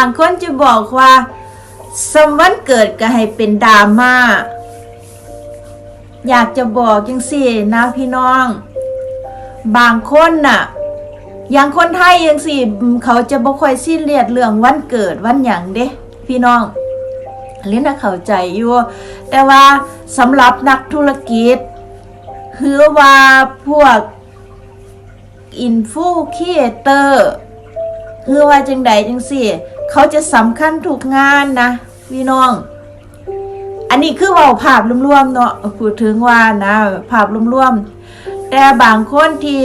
ບາງຄົນຈະບອກວ່າ ສ່ຳວັນເກີດກໍໃຫ້ເປັນດຣາມາ. ຢາກຈະບອກຈັ່ງຊີ້ນະພີ່ນ້ອງ, ບາງຄົນນະ ຢ່າງຄົນໄທຈັ່ງຊີ້ ເຂົາຈະບໍ່ຄ່ອຍຊີຣຽສເລື່ອງວັນເກີດວັນຫຍັງເດ້ພີ່ນ້ອງ. ລິນນະເຂົ້າໃຈຢູ່, ແຕ່ວ່າສຳລັບນັກທຸລະກິດ ຫຼືວ່າພວກ ອິນຟູຄຣີເອເຕີ ຫຼືວ່າຈັ່ງໃດຈັ່ງຊີ້ ເຂົາຈະສຳຄັນທຸກງານນະພີ່ນ້ອງ. ອັນນີ້ຄືເວົ້າພາບລວມໆເນາະ, ຜູ້ເຖິງວ່ານະ ພາບລວມໆ, ແຕ່ບາງຄົນທີ່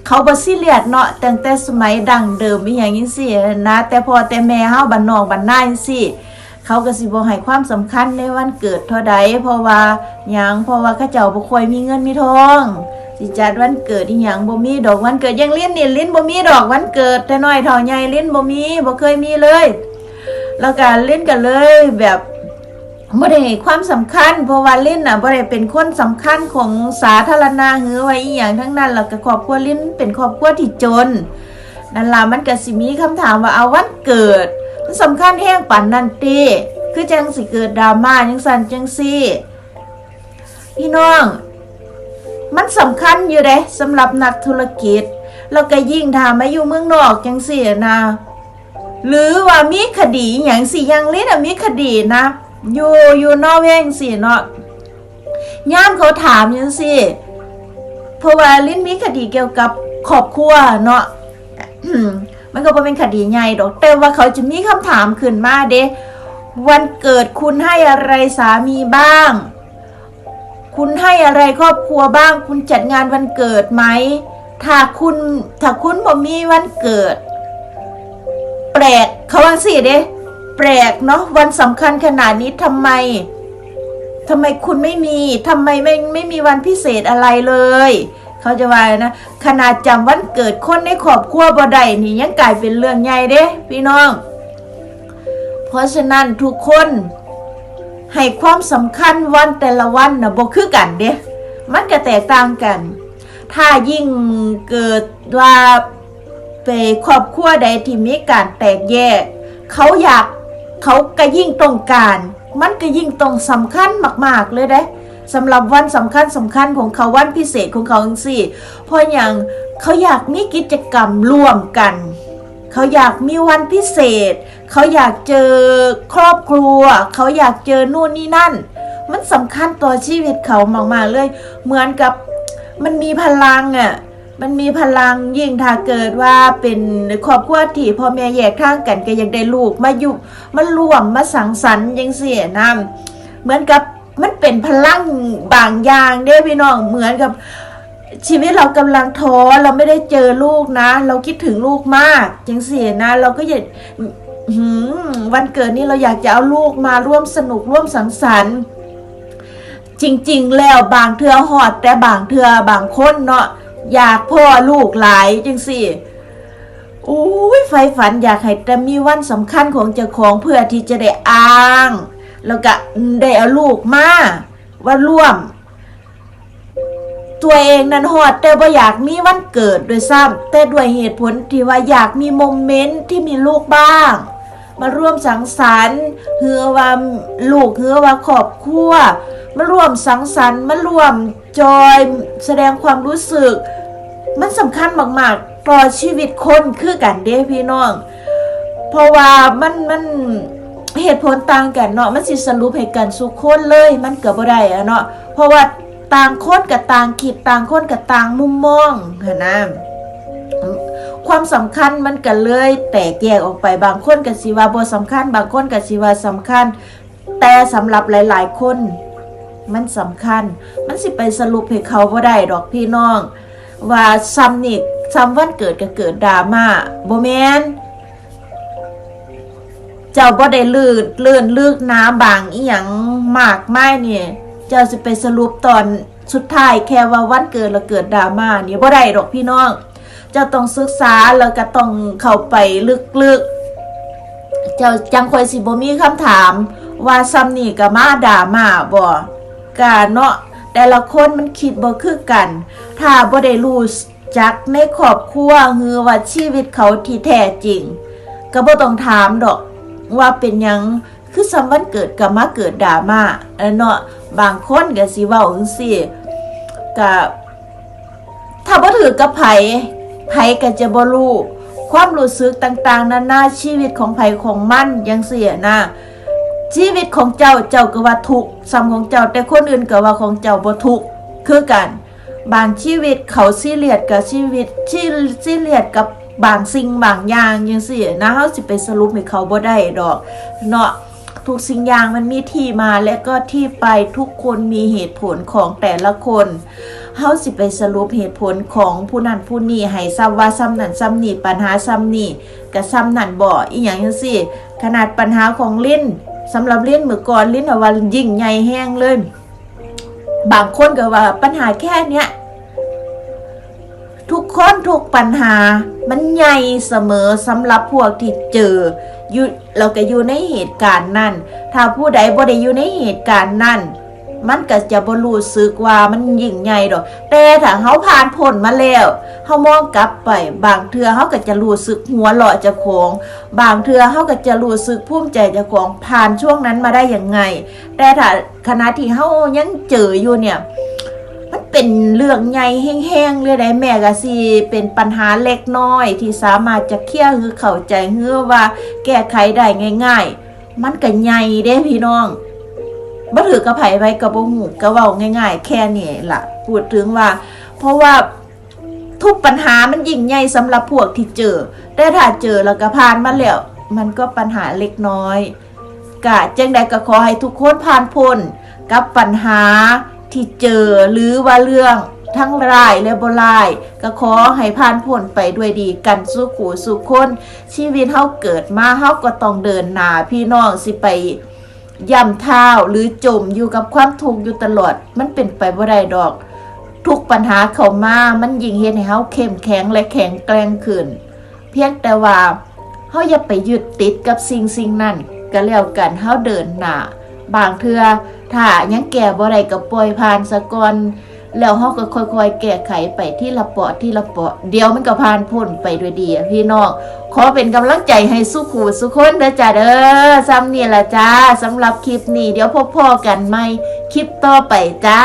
ເຂົາບໍ່ຊີຣຽສເນາະ, ຕັ້ງແຕ່ສະໄໝດັ້ງເດີມອີ່ຫຍັງຈັ່ງຊີ້ນະ, ແຕ່ພໍ່ແຕ່ແມ່ເຮົາບ້ານນອກບ້ານນາຈັ່ງຊີ້ ເຂົາກໍຊິບໍ່ໃຫ້ຄວາມສຳຄັນໃນວັນເກີດເທົ່າໃດ. ເພາະວ່າຫຍັງ? ເພາະວ່າເຂົາເຈົ້າບໍ່ຄ່ອຍມີເງິນມີທອງ ຊິຈັດວັນເກີດອີ່ຫຍັງ, ບໍ່ມີດອກວັນເກີດ. ຢ່າງລິນນີ້ ລິນບໍ່ມີດອກວັນເກີດ, ແຕ່ນ້ອຍເທົ່າໃຫຍ່ລິນບໍ່ມີ, ບໍ່ເຄີຍມີເລີຍ. ແລ້ວກໍລິນກໍເລີຍແບບ ບໍ່ໄດ້ໃຫ້ຄວາມສຳຄັນ, ເພາະວ່າລິນນະບໍ່ໄດ້ເປັນຄົນສຳຄັນຂອງສາທາລະນະ ຫຼືວ່າອີ່ຫຍັງທັງນັ້ນ. ແລ້ວກໍຄອບຄົວລິນເປັນຄອບຄົວທີ່ຈົນ. ນັ້ນລະ ມັນກະຊິມີຄຳຖາມວ່າ ເອົາ ວັນເກີດ ມັນສຳຄັນແຮງປານນັ້ນຕິ? ຄືຈັ່ງຊິເກີດດຣາມາຈັ່ງຊັ້ນຈັ່ງຊີ້. ພີ່ນ້ອງ, ມັນສຳຄັນຢູ່ເດ້ ສຳລັບນັກທຸລະກິດ, ແລ້ວກະຍິ່ງຖ້າມາຢູ່ເມືອງນອກຈັ່ງຊີ້ນະ, ຫຼືວ່າມີຄະດີອີ່ຫຍັງຊີ້, ຢ່າງລິນນະມີຄະດີນະ ຢູ່ ຢູ່ນໍເວຈັ່ງຊີ້ເນາະ. ຍາມເຂົາຖາມຈັ່ງຊີ້ ເພາະວ່າລິນມີຄະດີກ່ຽວກັບຄອບຄົວເນາະ, ມັນກໍບໍ່ແມ່ນຄະດີໃຫຍ່ດອກ, ແຕ່ວ່າເຂົາຈະມີຄຳຖາມຂຶ້ນມາເດ້, ວັນເກີດຄຸນໃຫ້ອະໄລສາມີບ້າງ? ຄຸນໃຫ້ອະໄລຄອບຄົວບ້າງ? ຄຸນຈັດງານວັນເກີດໄໝ? ຖ້າຄຸນ ຖ້າຄຸນບໍ່ມີວັນເກີດ ແປກ ເຂົາວ່າຊີ້ເດ້, ແປກເນາະ, ວັນສຳຄັນຂະໜາດນີ້ ທຳໄມ ທຳໄມຄຸນໄມ່ມີ ທຳໄມໄມ່ ໄມ່ມີວັນພິເສດອະໄລເລີຍ? ເຂົາຈະວ່ານະ, ຂະໜາດຈຳວັນເກີດຄົນໃນຄອບຄົວບໍ່ໄດ້ນີ້ ຍັງກາຍເປັນເລື່ອງໃຫຍ່ເດ້ພີ່ນ້ອງ. ເພາະສະນັ້ນ ທຸກຄົນໃຫ້ຄວາມສຳຄັນວັນແຕ່ລະວັນນະ ບໍ່ຄືກັນເດ້, ມັນກະແຕກຕ່າງກັນ. ຖ້າຍິ່ງເກີດວ່າ ໄປຄອບຄົວໃດທີ່ມີການແຕກແຍກ, ເຂົາຢາກ ເຂົາກະຍິ່ງຕ້ອງການ, ມັນກະຍິ່ງຕ້ອງສຳຄັນມາກໆເລີຍເດ້. ສຳລັບວັນສຳຄັນໆຂອງເຂົາ, ວັນພິເສດຂອງເຂົາຈັ່ງຊີ້, ເພາະຫຍັງ? ເຂົາຢາກມີກິດຈະກຳຮ່ວມກັນ, ເຂົາຢາກມີວັນພິເສດ, ເຂົາຢາກເຈີຄອບຄົວ, ເຂົາຢາກເຈີນູ້ນນີ້ນັ້ນ. ມັນສຳຄັນຕໍ່ຊີວິດເຂົາມາກໆເລີຍ, ເໝືອນກັບມັນມີພະລັງອະ. ມັນມີພະລັງ, ຍິ່ງຖ້າເກີດວ່າເປັນຄອບຄົວທີ່ພໍ່ແມ່ແຍກທາງກັນ ກໍຢາກໄດ້ລູກມາຢູ່ ມາຮ່ວມ ມາສັງສັນຈັ່ງຊີ້ນະ. ເໝືອນກັບມັນເປັນພະລັງບາງຢ່າງເດ້ພີ່ນ້ອງ, ເໝືອນກັບຊີວິດເຮົາກຳລັງທໍ, ເຮົາໄມ່ໄດ້ເຈີລູກນະ, ເຮົາຄິດເຖິງລູກມາກ ຈັ່ງຊີ້ນະ, ເຮົາກໍຢາກ ອືມ ວັນເກີດນີ້ເຮົາຢາກຈະເອົາລູກມາຮ່ວມສະໜຸກ ຮ່ວມສັງສັນ. ຈິງໆແລ້ວບາງເທື່ອຮອດ, ແຕ່ບາງເທື່ອບາງຄົນເນາະ ຢາກພໍ້ລູກຫຼາຍຈັ່ງຊີ້. ໂອ້ຍ ໃຝ່ຝັນຢາກໃຫ້ແຕ່ມີວັນສຳຄັນຂອງເຈົ້າຂອງ ເພື່ອທີ່ຈະໄດ້ອ້າງ ແລ້ວກະໄດ້ເອົາລູກມາ ມາຮ່ວມ. ຕົວເອງນັ້ນຮອດແຕ່ບໍ່ຢາກມີວັນເກີດດ້ວຍຊ້ຳ, ແຕ່ດ້ວຍເຫດຜົນທີ່ວ່າຢາກມີໂມເມັນທີ່ມີລູກບ້າງ ມາຮ່ວມສັງສັນ ຫຼືວ່າລູກ ຫຼືວ່າຄອບຄົວ ມາຮ່ວມສັງສັນ ມາຮ່ວມຈອຍ ສະແດງຄວາມຮູ້ສຶກ. ມັນສຳຄັນມາກໆຕໍ່ຊີວິດຄົນຄືກັນເດ້ພີ່ນ້ອງ, ເພາະວ່າມັນ ມັນ ເຫດຜົນຕ່າງກັນເນາະ, ມັນຊິສະຫຼຸບໃຫ້ກັນສູ່ຄົນເລີຍ ມັນກໍບໍ່ໄດ້ອະເນາະ, ເພາະວ່າຕ່າງຄົນກໍຕ່າງຄິດ, ຕ່າງຄົນກໍຕ່າງມຸມມອງຫັ້ນນະ. ຄວາມສຳຄັນມັນກໍເລີຍແຕກແຍກອອກໄປ, ບາງຄົນກໍຊິວ່າບໍ່ສຳຄັນ, ບາງຄົນກໍຊິວ່າສຳຄັນ, ແຕ່ສຳລັບຫຼາຍໆຄົນມັນສຳຄັນ, ມັນຊິໄປສະຫຼຸບໃຫ້ເຂົາບໍ່ໄດ້ດອກພີ່ນ້ອງ ວ່າຊ່ຳນີ້ ຊ່ຳວັນເກີດກໍເກີດດຣາມາ, ບໍ່ແມ່ນ. ເຈົ້າບໍ່ໄດ້ລື່ນ ລື່ນລຶກນາບາງອີ່ຫຍັງມາກມາຍນີ້, ເຈົ້າຊິໄປສະຫຼຸບຕອນສຸດທ້າຍແຄ່ວ່າວັນເກີດແລ້ວເກີດດຣາມານີ້ ບໍ່ໄດ້ດອກພີ່ນ້ອງ. ເຈົ້າຕ້ອງສຶກສາ ແລ້ວກໍຕ້ອງເຂົ້າໄປເລິກໆ, ເຈົ້າຈັ່ງຄ່ອຍຊິບໍ່ມີຄຳຖາມວ່າຊ່ຳນີ້ກໍມາດຣາມາບໍ? ກະເນາະ, ແຕ່ລະຄົນມັນຄິດບໍ່ຄືກັນ. ຖ້າບໍ່ໄດ້ຮູ້ ຈັກໃນຄອບຄົວ ຫຼືວ່າຊີວິດເຂົາທີ່ແທ້ຈິງ, ກໍບໍ່ຕ້ອງຖາມດອກວ່າເປັນຫຍັງ ຄືສ່ຳວັນເກີດກໍມາເກີດດຣາມາເນາະ. ບາງຄົນກໍຊິເວົ້າຈັ່ງຊີ້ ກໍ ຖ້າບໍ່ຖືກກັບໃຜ ໃຜກໍຈະບໍ່ຮູ້ ຄວາມຮູ້ສຶກຕ່າງໆນານາ ຊີວິດຂອງໃຜຂອງມັນຈັ່ງຊີ້ນະ. ຊີວິດຂອງເຈົ້າ ເຈົ້າກໍວ່າທຸກສ່ຳຂອງເຈົ້າ ແຕ່ຄົນອື່ນກໍວ່າຂອງເຈົ້າບໍ່ທຸກຄືກັນ. ບາງຊີວິດເຂົາຊີຣຽສກັບຊີວິດ ຊີ ຊີຣຽສກັບບາງສິ່ງບາງຢ່າງຈັ່ງຊີ້ນະ ເຮົາຊິໄປສະຫຼຸບໃຫ້ເຂົາບໍ່ໄດ້ດອກເນາະ. ທຸກສິ່ງຢ່າງມັນມີທີ່ມາ ແລະກໍທີ່ໄປ ທຸກຄົນມີເຫດຜົນຂອງແຕ່ລະຄົນ. ເຮົາຊິໄປສະຫຼຸບເຫດຜົນຂອງຜູ້ນັ້ນຜູ້ນີ້ໃຫ້ຊຳວ່າຊຳນັ້ນຊຳນີ້ ບັນຫາຊຳນີ້ກະຊຳນັ້ນບໍ ອີ່ຫຍັງຈັ່ງຊີ້. ຂະໜາດບັນຫາຂອງລິນ ສຳລັບລິນມື້ກ່ອນ ລິນເອົາວ່າຍິ່ງໃຫຍ່ແຮງເລີຍ. ບາງຄົນກໍວ່າບັນຫາແຄ່ເນີ້ຍ ທຸກຄົນທຸກບັນຫາມັນໃຫຍ່ສະເໝີ ສຳລັບພວກທີ່ເຈີຢູ່ ແລ້ວກໍຢູ່ໃນເຫດການນັ້ນ. ຖ້າຜູ້ໃດບໍ່ໄດ້ຢູ່ໃນເຫດການນັ້ນ ມັນກໍຈະບໍ່ຮູ້ສຶກວ່າມັນຍິ່ງໃຫຍ່ດອກ. ແຕ່ຖ້າເຮົາຜ່ານພົ້ນມາແລ້ວ ເຮົາມອງກັບໄປ ບາງເທື່ອເຮົາກໍຈະຮູ້ສຶກຫົວເລາະເຈົ້າຂອງ ບາງເທື່ອເຮົາກໍຈະຮູ້ສຶກພູມໃຈເຈົ້າຂອງ ຜ່ານຊ່ວງນັ້ນມາໄດ້ຍັງໄງ. ແຕ່ຖ້າຂະນະທີ່ເຮົາຍັງເຈີຢູ່ເນີ້ຍ ມັນເປັນເລື່ອງໃຫຍ່ແຮງໆເລີຍໃດ໋. ແມ້ກະຊິເປັນບັນຫາເລັກນ້ອຍທີ່ສາມາດຈະເຄຍ ຫຼືເຂົ້າໃຈ ຫຼືວ່າແກ້ໄຂໄດ້ງ່າຍໆ ມັນກະໃຫຍ່ເດ້ພີ່ນ້ອງ. ບໍ່ຖືກກັບໃຜ ໃຜກໍບໍ່ຮູ້ ກໍເວົ້າງ່າຍໆແຄ່ນີ້ລະ. ພູດເຖິງວ່າ ເພາະວ່າ ທຸກບັນຫາມັນຍິ່ງໃຫຍ່ສຳລັບພວກທີ່ເຈີ ແຕ່ຖ້າເຈີແລ້ວກໍຜ່ານມາແລ້ວ ມັນກໍບັນຫາເລັກນ້ອຍ. ກະຈັ່ງໃດກໍຂໍໃຫ້ທຸກຄົນຜ່ານພົ້ນກັບບັນຫາທີ່ເຈີ ຫຼືວ່າເລື່ອງທັງຮ້າຍ ແລະ ບໍ່ຮ້າຍ ກໍຂໍໃຫ້ຜ່ານພົ້ນໄປດ້ວຍດີກັນສູ່ຄູ່ສູ່ຄົນ. ຊີວິດເຮົາເກີດມາ ເຮົາກໍຕ້ອງເດີນໜ້າ ພີ່ນ້ອງຊິໄປ ຢ້ຳເທົ້າ ຫຼື ຈົມຢູ່ກັບຄວາມທຸກຢູ່ຕະຫຼອດ ມັນເປັນໄປບໍ່ໄດ້ດອກ. ທຸກບັນຫາເຂົ້າມາ ມັນຍິ່ງເຮັດໃຫ້ເຮົາເຂັ້ມແຂງ ແລະ ແຂງແກຮ່ງຂຶ້ນ. ພຽງແຕ່ວ່າເຮົາຢ່າໄປຍຶດຕິດກັບສິ່ງໆນັ້ນກໍແລ້ວກັນ ເຮົາເດີນໜ້າ. ບາງເທື່ອຖ້າຍັງແກ້ບໍ່ໄດ້ກໍປ່ອຍຜ່ານສາກ່ອນ ແລ້ວເຮົາກໍຄ່ອຍໆແກ້ໄຂໄປທີລະເປາະທີລະເປາະ ດຽວມັນກໍຜ່ານພົ້ນໄປດ້ວຍດີ. ພີ່ນ້ອງ ຂໍເປັນກຳລັງໃຈໃຫ້ສູ່ຄູ່ສູ່ຄົນເດີຈ້າເດີ. ສ່ຳນີ້ລະຈ້າ ສຳລັບຄລິບນີ້ ດຽວພົບພໍ້ກັນໃໝ່ຄລິບຕໍ່ໄປຈ້າ.